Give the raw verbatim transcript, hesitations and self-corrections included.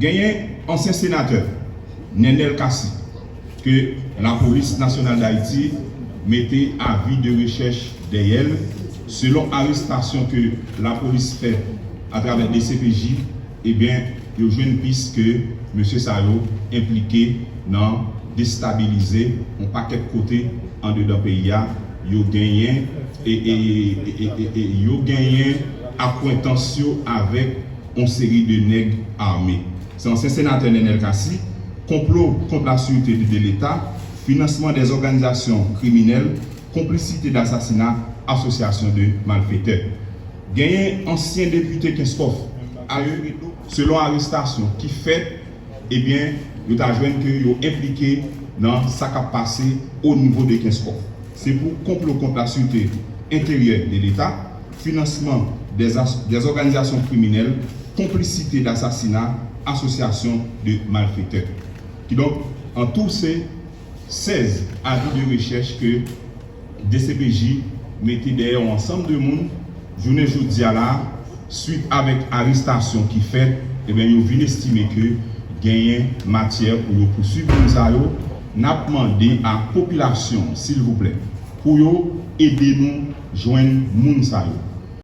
Genyen ansyen senatè Nenel Cassy ke Lapolis Nasyonal Dayiti mete avi de rechèch dèyè l selon arestasyon ke lapolis fè atravè D C P J. Ebyen, yo jwenn pis ke mesye sa yo enplike nan destabilize yon pakèt kote andedan peyi a. Yo genyen e, e, e, e, e, e yo genyen akwentans yo avèk yon seri de nèg ame. Se ansyen senatè Nenel Cassy, konplo kont la sûreté de l'État, finansman dè òganizasyon kriminèl, konplisite dasasina, asosyasyon de malfetè. Genyen ansyen depite Kenskòf, selon arestasyon ki fèt, ebyen, yo ta jwenn ke yo enplike nan sa k ap pase o nivo de Kenskòf. Se pou konplo kont la sûreté intérieure de l'État, finansman dè òganizasyon kriminèl, konplisite dasasina, asosyasyon de malfetè. Kidonk, an tou se sèz avi de rechèch ke D C P J mete dèyè yon ansanm de moun. Jounen jodi a la, swit avèk arestasyon ki fèt, ebyen, yo vin estime ke genyen matyè pou yo pouswiv moun sa yo. N ap mande a popilasyon, silvouplè, pou yo ede nou jwenn moun sa yo.